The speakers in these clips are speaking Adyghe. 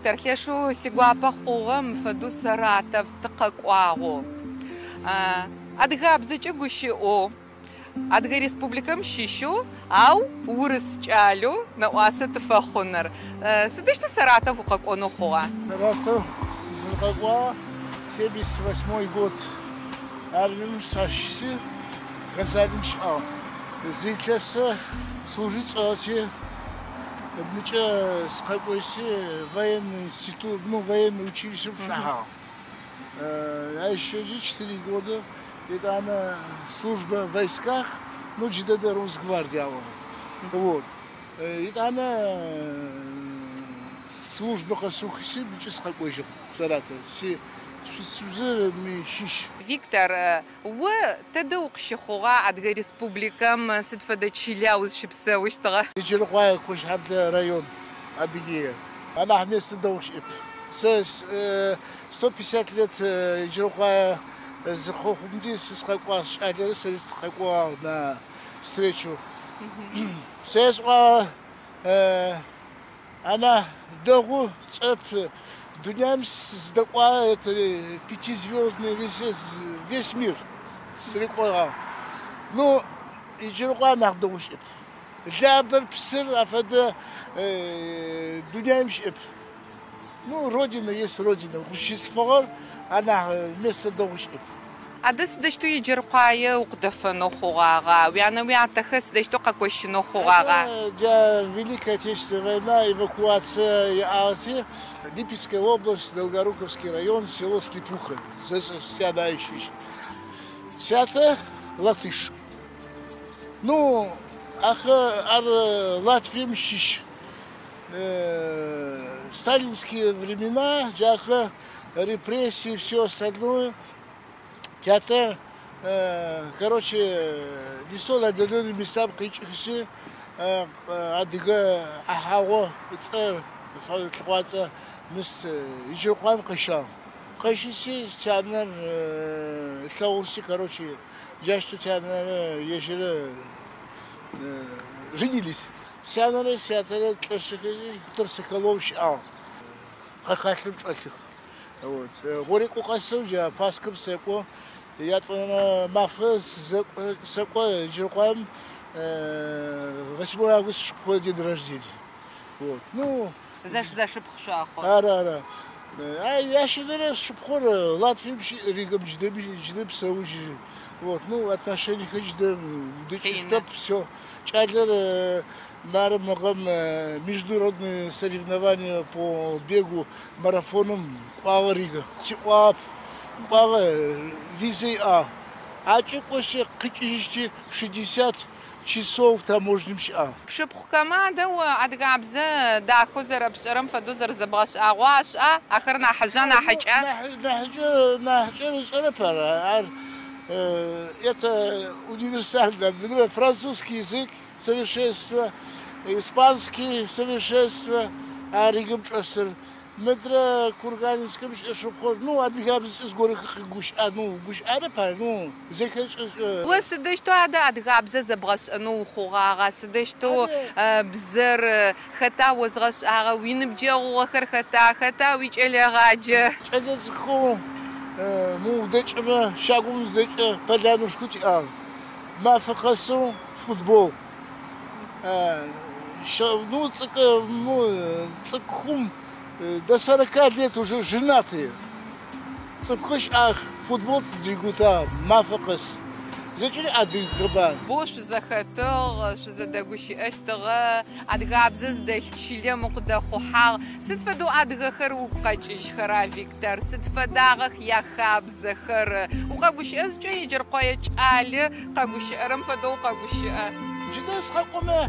Виктор, лъэшэу сигуапэ хъугъэ мы фэдэу Саратов тыкъэкӏуагъэу. Адыгабзэкӏэ гущыӏэу, Адыгэ Республикэм щыщэу, ау урыс кӏалэу нэӏуасэ тыфэхъуныр. Сыдэущтэу Саратов укъэкӏонэу хъугъа? Саратов сызыкъэкӏуагъэр 78-й год. Армием сащыси Казаным щыӏагъ. Зы илъэсэ служить сшӏыгъэти, мыкӏэ сыкъэкӏощти военный институт, ну, военный училищем сычӏэхьагъ. А еще 4 года, етӏанэ служба в войсках, ну, джыдэдэ Росгвардия. Вот. Етӏанэ служба къэсыухыси мыкӏэ сыкъэкӏожьыгъ Саратов. Си шъузыр мы щыщ. Виктор, о тэдэ укъыщыхъугъа Адыгэ Республикэм, сыд фэдэ чыла узщыпсэущтыгъэ? Еджэрыкъуае, Кощхьэблэ район, Адыгея. Анахь место дэгъу щыӏэп. Сэ 150 лет Еджэрыкъуае зыхъухъумди сыкъэкӏуагъ, сикӏалэрэ сэри сыкъэкӏуагъ на встречу. Сэ сӏуагъэ анахь дэгъу цӏэп дунаим сыздэкӏуагъэ, это пятизвездный весь мир сырыкӏогъагъ. Ну, Еджэрыкъуае нахь дэгъу щыӏэп. Лабэр, псыр афэдэ дунаим щыӏэп. Ну, родина есть родина. Ущысфыгъэр анахь место дэгъу щыӏэп. Адэ сыдэущтэу Еджэрыкъуае укъыдэфэнэу хъугъагъа? Уянэ уятэхэр сыдэущтэу къэкощынэу хъугъагъа? Джа Великая Отечественная война, эвакуация иӏагъэти, Липецкая область, Долгоруковский район, село Слепуха. Сянэ щыщ. Сятэ латыш. Ну, ахэ ар Латвием щыщ. Сталинские времена, джахэ репрессии, все остальное. Тятэ, короче, не столь отдаленным местам къикӏыхыси, адыгэ ӏахьагъо цӏэр, лъыкъуацӏэ мыст Еджэрыкъуаем къыщагъ. Къыщыси тянэр ылъэгъуси, короче, джащтэу тянэрэ ежьырэ женились. Сянэрэ сятэрэ лӏэшъыхэри хутор Соколов щыӏагъ. Къэхалъэм чӏэлъых. Вот. Гъорекӏо къэсэу джа Пасхэм сэкӏо. Ятӏонэрэ мафэ сэкӏо Еджэрыкъуаем 8 август сшыпхъу день рождения. Вот. Ну, Зэш-зэшыпхъу шъохъу. Ары, ары. А ящэнэрэ сшыпхъур Латвием щыӏ, Ригэм джыдэм псэужьы. Вот. Ну, отношениехэр джыдэм удэкӏыщтэп, все. Кӏалэр мары мыгъэм международные соревнования по бегу марафоном кӏуагъэ Ригэ. Сиӏуагъэп, кӏуагъэ, визэ иӏагъ. Акӏэ кӏощи къикӏыжьыщти 60 часов таможнем щыӏагъ. Пшыпхъухэмэ адэ о адыгабзэ дахэу зэрэпшӏэрэм фэдэу зэрэзэбгъэшӏагъэу ашӏа? Ахэр нахьыжъа, нахьыкӏа? Нахьыкӏэ, нахьыкӏэр ышӏэрэп ар. Ар это универсально. Например, французский язык совершенство, испанский совершенство, а Ригэм чӏэсыр. Мыдрэ Курганинскэм щыӏэ шыпхъур, ну, адыгабзэкӏэ зыгорэ гущыӏэ, ну, гущыӏэрэп ар, ну, зэхэшӏэ. О сыдэущтэу адэ адыгабзэ зэбгъэшӏэнэу ухъугъагъа? Сыдэущтэу бзэр хэта озгъэшӏагъэ? Уиныбджэгъугъэхэр хэта? Хэта уикӏэлэегъаджэ? Кӏэлэцӏыкӏоу мы удэкӏымэ, щагум зэкӏэ полянушку тиӏагъ. Мафэ къэсэу футбол. Ну, ну, цӏыкӏум до 40 лет уже женатые. Цӏыфхэр щыӏэх, футбол тыджэгутагъ мафэ къэс. Зэкӏэри адыгэба. Бо шъузэхэтыгъ, шъузэдэгущыӏэщтыгъэ, адыгабзэ зыдэлъ чылэм укъыдэхъухьагъ. Сыд фэдэу адыгэхэр угу къэкӏыжьхэра, Виктор? Сыд фэдагъэх яхабзэхэр? Укъэгущыӏэ зыкӏэ Еджэркъое кӏалэ къэгущыӏэрэм фэдэу укъэгущыӏэ. Джыдэ сыкъэкӏомэ,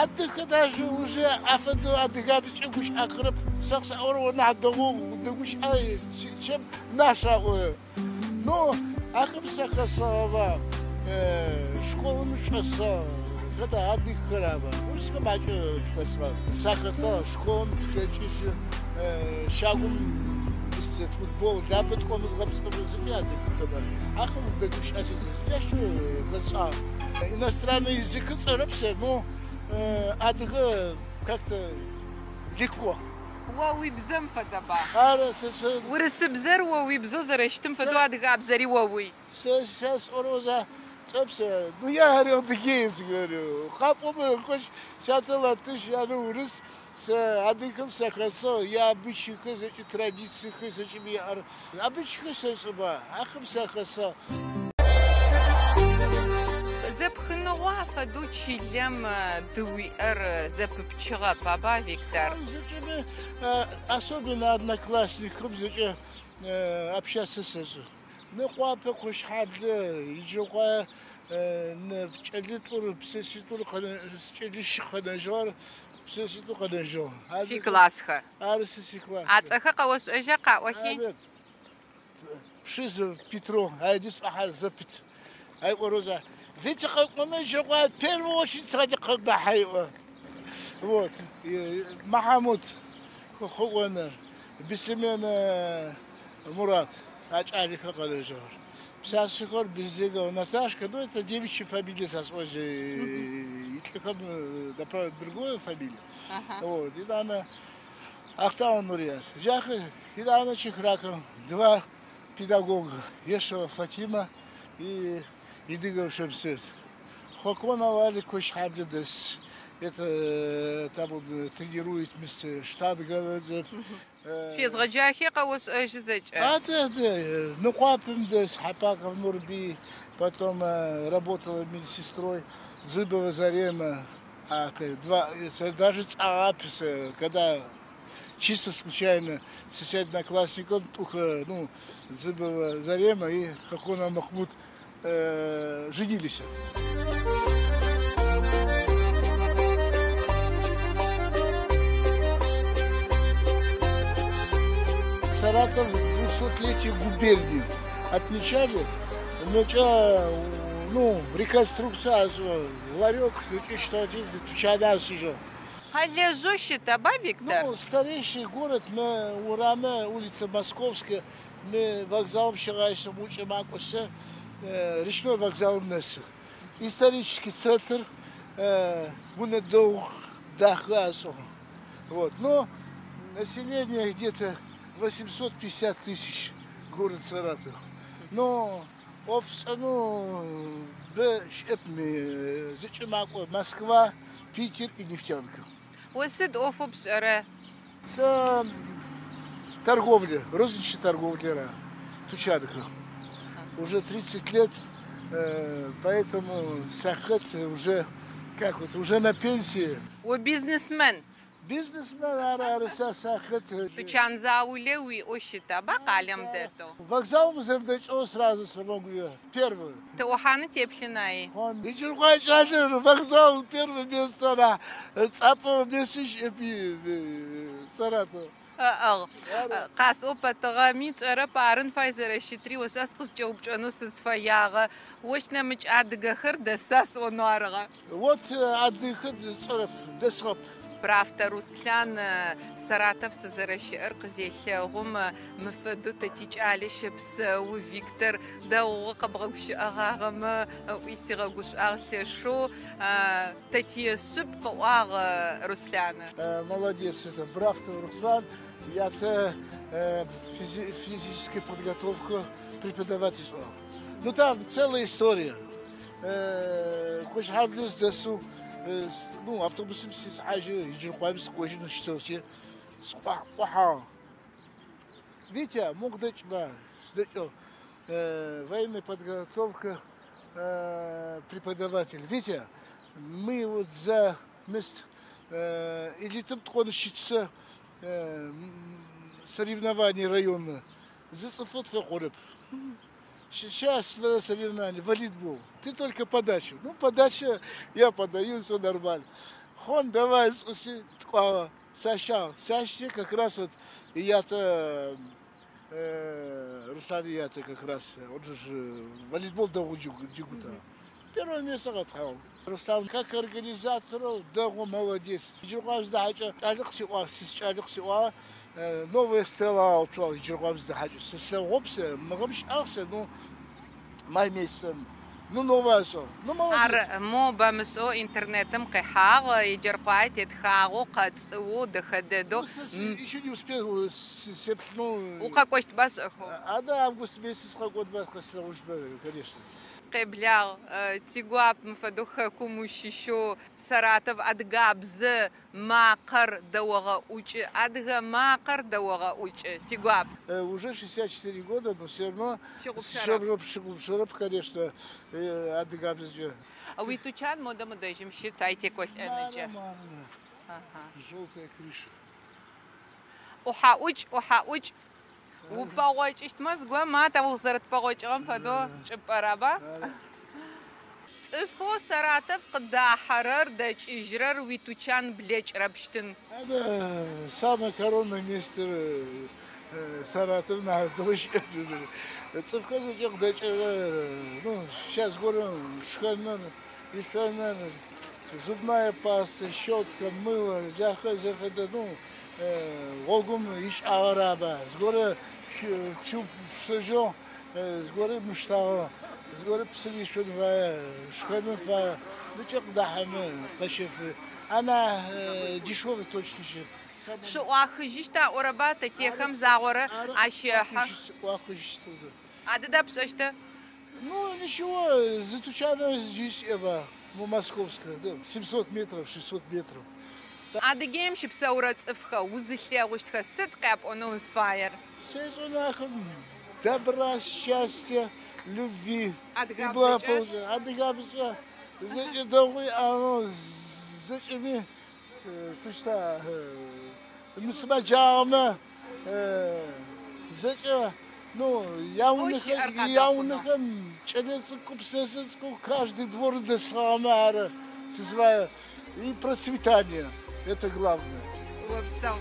адыгэ даже уже афэдэу адыгабзэкӏэ гущыӏэхэрэп. Сэ къысаӏорэ о нахь дэгъоу удэгущыӏэ, чем наш аӏо. Ну, ахэм сахэсыгъэба, школым чӏэсыгъ, хэта адыгэхэр аба. Урысхэм макӏэ тхэсыгъэ. Сахэтыгъ, школым тыхэкӏыжьы, щагум футбол, лабэ тӏомэ зыгъэпсэф зэкӏэ адыгэхэба. Ахэм удэгущыӏэти джащтэу къэсшӏагъ. Иностранный язык сшӏэрэп сэ, но адыгэ как-то легко. О уибзэм фэдэба? Ары, сэ сэ. Урысыбзэр о уибзэу зэрэщытым фэдэу адыгабзэри оуй. Сэ сэ сӏорэу за цӏэп сэ. Ну я, говорю, адыгеец, говорю. Къапӏомэ, хоть сятэ латыш, янэ урыс, сэ адыгэхэм сахэсыгъ, яобычайхэр зэкӏэ традициехэр зэкӏэми яӏэр. Обычайхэр сэшӏэба, ахэм сахэсыгъ. Зэпхыныгъэу афэдэу чылэм дыуиӏэр зэпыпчыгъэп, аба, Виктор? Зэкӏэми, особенно одноклассникхэм зэкӏэ общаться сэшӏы. Мыекъуапэ, Кощхьаблэ, Еджэркъуае кӏэлитӏур, пшъэшъитӏур, кӏэлищ къэнэжьыгъэр, пшъэшъитӏу къэнэжьыгъ. Шъуиклассхэр? Ары сэ сикласс. Ацӏэхэр къэошӏэжьа, къаӏохи? Пшызэ Петро, айди сӏохьэ зэпыт. Ай ӏорэу Витя къэкӏомэ Еджэркъуае первую очередь сыгъэкӏэ къэбахьэ иӏо. Вот. Махамуд Хъокӏоныр, Беслемен Мурат, а кӏалэхэр къэнэжьыгъэр. Пшъашъэхэр Безегова Наташка, ну это девичья фамилия сасӏожьы, илӏыхэм другая фамилия. Вот, и она Ахтау Нурият. Джахы, и Чехраков, два педагога, Ешева Фатима и Идыгов Шемсет. Хоконова Али Кощхьаблэ дэс. Это там он тренирует вместе штанга. Шъуезгъэджахи къэошӏэжьы зэкӏэ. А, да, да. Мыекъуапэм дэс Хапаков Нурби, потом работала медсестрой Зыбова Зарема. А, два, даже царапис, когда чисто случайно с одноклассником, туха, ну, Зыбова Зарема и Хакона Махмуд женились. Саратов 200-летие губернии отмечали, ну, реконструкция, ларек, тучанас уже. Къэлэжъэу щытэба, Виктор? Ну, старейший город, мы урамы, улица Московская, мы вокзалом щыгъайсым, учим речной вокзал нэсых. Исторический центр, унэ дахэ. Вот. Но население где-то 850 тысяч, город Саратов. Но ну, Москва, Питер и нефтянка. О сыд ӏофэу пшӏэрэ? С торговля, розничная торговля, тучанхэр. Уже 30 лет, поэтому сахэт уже, как вот, уже на пенсии. О бизнесмен. Бизнесмен, ары, ары, сэ сахэт. Тучан заулэ уиӏэу щытэба къалэм дэтэу? Вокзалым зэрдэкӏэу сразу смогу первый. Тыӏухьаны теплъынай. Он Еджэркъуае кӏалэр вокзал первое место на цӏапӏэ месяц Саратов. Ыӏыгъ. Къасӏоу пэтыгъэми тшӏэрэп арын фай зэрэщытри ошӏа сыкъызкӏэупчӏэнэу сызфэягъэ. Ощ нэмыкӏ адыгэхэр дэса сӏонэу арыгъэ. Вот адыгэхэр тшӏэрэп, дэсыгъэп. Брафтэ Руслъан Саратов сызэрэщыӏэр къызелъэгъум мы фэдэу тэ тикӏалэ щэпсэу Виктор дэгъугъэ къэбгъэгущыӏэгъагъэмэ ыӏуи сигъэгушӏуагъ лъэшэу тэ тиешъып къыӏуагъ Руслъан. Молодец, это Брафтов Руслан. Я-то физическая подготовка преподаватель. Ну там целая история. Кощхьаблэ сыдэсэу, ну, автобусым сисхьажьы, Еджэркъуаем сыкӏожьынэу щытыгъти, скъухьагъ. Витя, мог дэкӏба, сыдэкӏыгъ. Военная подготовка, преподаватель. Витя, мы вот за мест элитым тӏон щытсэ соревнования районные. Зы цӏыф тфэхъурэп. Сейчас соревнования, волейбол. Ты только подачу. Ну, подача, я подаю, все нормально. Хон, давай, сӏуси, ткӏуагъэ. Сащагъ. Сащи как раз вот, я-то, Руслан я-то как раз, он же волейбол дэгъу джэгута. Первое место къэтхьыгъ. Руслан, как организатор, дэгъу, молодец. Еджэркъуаем зыдэхьакӏэ, кӏалэ къысиӏуагъ, сис кӏалэ къысиӏуагъ, новая стела ауцуагъ Еджэркъуаем зыдэхьакӏэ. Сэ слъэгъоп сэ, мыгъэм щыӏагъ сэ, ну, май месяцем. Ну, новое ашӏыгъ. Ну, молодец. Ары, мо бэмышӏэу интернетым къихьагъ, Еджэркъуае тетхагъэу, къэцӏыоу, дэхэ дэдэу. Еще не успел сеплъынэу. Укъэкӏощтба шӏэхэу? Адэ август месяц къэкӏодба къэслъэгъущтба, конечно. Къеблагъ, тигуап мы фэдэу хэкум ущыщэу Саратов адыгабзэ макъэр дэогъэӏукӏы, адыгэ макъэр дэогъэӏукӏы. Тигуап. Уже 64 года, но все равно Пщыгъупшэрэп. Пщыгъупшэрэп, конечно, адыгабзэкӏэ. Уитучан модэ мыдэжьым щыт, ай текӏолӏэныджэ. Мары, мары, желтая крыша. ӏухьаӏукӏ, ӏухьаӏукӏ. Упэгъокӏыщтмэ зыгорэм ма тэ узэрэтпэгъокӏыгъэм фэдэу чӏыпӏэрэба? Цӏыфэу Саратов къыдахьэрэр, дэкӏыжьырэр уитучан блэкӏырэпщтын. Это самое коронное место Саратов на дождь. Цӏыфхэр зэкӏэ къыдэкӏырэр, ну, сейчас горэм шхэныр, ишъоныр, зубная паста, щетка, мыло, джахэр зэфэдэ, ну, гъогум ишӏагъэраба. Зыгорэ чыупшэжьыгъ, зыгорэ мыштагъэ, зыгорэ псым ишъон фае, шхэнын фае, мыкӏэ къыдахьэмэ къэщэфы. Ана дешевые точки щыт. Шъуӏуахыжьыщт аӏорэба тэ техэм загъорэ ащ ехьэ. Ӏуахыжьыщт. Адыда пшӏэщтэ? Ну, ничего, за тучаном здесь Эва, ну, московская, да, 700 метров, 600 метров. Адыгеим щыпсэурэ цӏыфхэ, узылъэгъущтхэ, сыд къяпӏонэу узфаер? Сезонахом добра, счастья, любви и Адыгабзэкӏэ? благополучия. Адыгабзэкӏэ зэкӏэ дэгъуи, ано зэкӏэми тышта мысымэджагъэмэ зэкӏэ, ну, яунэхэм щыӏэр къадэхъунэу. Яунэхэм кӏэлэцӏыкӏу, пшъэшъэ цӏыкӏу каждый двор дэсыгъэмэ ары сызфае. И процветание, это главное. Опсэу.